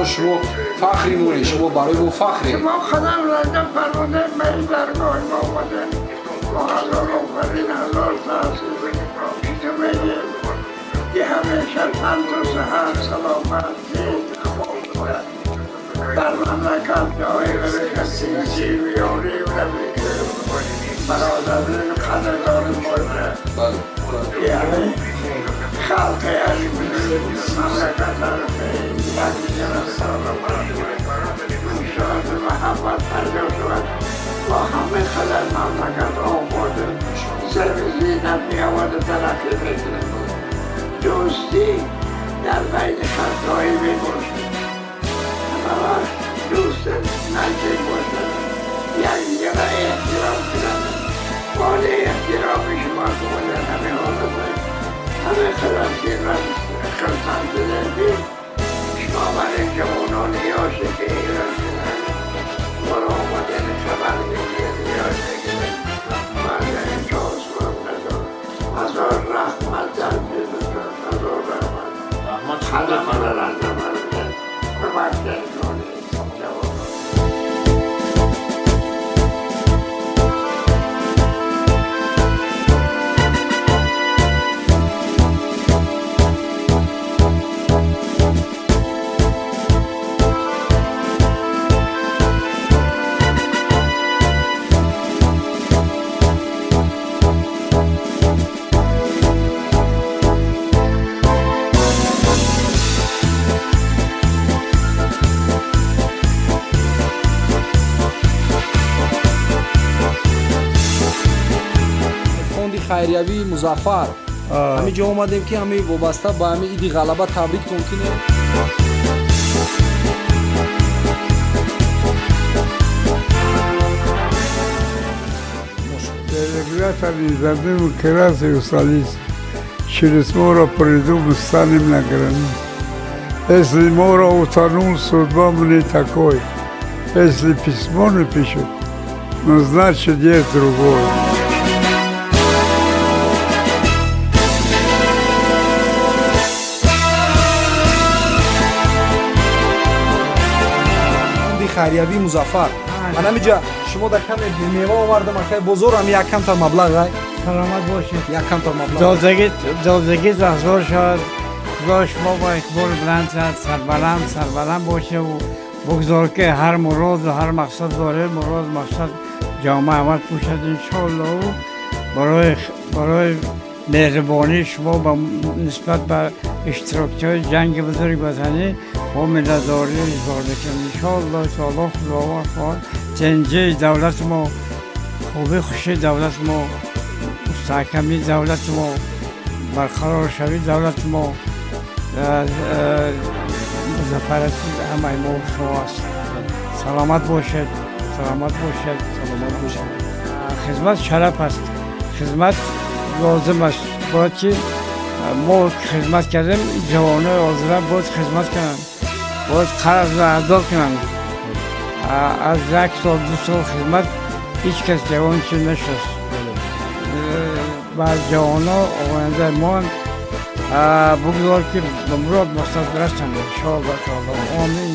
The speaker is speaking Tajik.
Мо шумо фахри моед, шумо барои мо фахре. Шумо қадам ранҷа фармудем, ба ин даргоҳи мо омадем. Мо ҳазор офарин, ҳазор таъсир ки мегӯем, ки ҳамеша танту сиҳат, саломат, амон бояд. Дар мамлакат ҷои баракат, тинҷӣ, ёрӣ, рафиқӣ, бародари қадрдори бояд. Бале. Яъне халқи мамлакат якдигара шояд муҳаббат пайдо шавад, бо ҳама қадар мамлакат обод, зебу зинат меовард, тараққӣ мекунад. Дӯстӣ дар байни халқ доимӣ бошад, ҳама вақт дӯст наздик бошад, якдигара эҳтиром кунанд. Боли эҳтироми шумо дар ҳамин ҳолат ҳама қадар ки хурсанд шудем, ки шумо барои ҷавонони ёше ки эрон шуданд, моро омадани хабар мегиред, ёд мегиред. Ман инҷо надорам. Ҳазор раҳмат дар ҳазор раҳмат. Раҳмат. Қадамара ранҷа фармудед, кӯмак кардед ҷавонон. Фонди хайриявии Музаффар, ҳамин ҷо омадем, ки ҳамин вобаста ба ҳамин Иди Ғалаба табриктон кунем. Ребята не дадим красную столицу. Через море приду, мы станем на границе. Если море утонул, судьба мне такой. Если письмо не пишут, ну, значит, есть другой. Фонди хайриявии Музаффар, ман ҳамиҷа шумо дар каме мева овардам, акай бозор, ҳами як камтар маблағ ай. Саломат бошед. Як камтар маблағ. Додагӣ, додагӣ ҳазор шавад. Худо шумо бо иқбол баланд шавад, сарбаланд, сарбаланд боше. Бигзор, ки ҳар муроду ҳар мақсад доред, мурод мақсад ҷома амал пӯшад, иншоаллоҳу. Барои меҳрубонии шумо ба нисбат ба иштирокчиҳои ҷанги бузурги ватанӣ мо миннатдорӣ изҳор мекунем. Иншоаллоҳ таоло, Худованд хоҳад, тинҷии давлати мо, хубӣ, хушии давлати мо, мустаҳкамии давлати мо, барқароршавии давлати мо музаффарияти ҳамаи мо шумо аст. Саломат бошед, саломат бошед. Саломат бошед. Хизмат шараф аст, хизмат лозим аст. Бояд ки мо хизмат кардем, ҷавонои ҳозира бояд хизмат кунанд, бояд қарзро адо кунанд. Аз як сол, 2 сол хизмат ҳеҷ кас ҷавон чиз нашуд. Ба ҷавоно ояндаи мо, бигзор, ки ба мурод мақсад расанд, иншоаллоҳ таоло. Омин.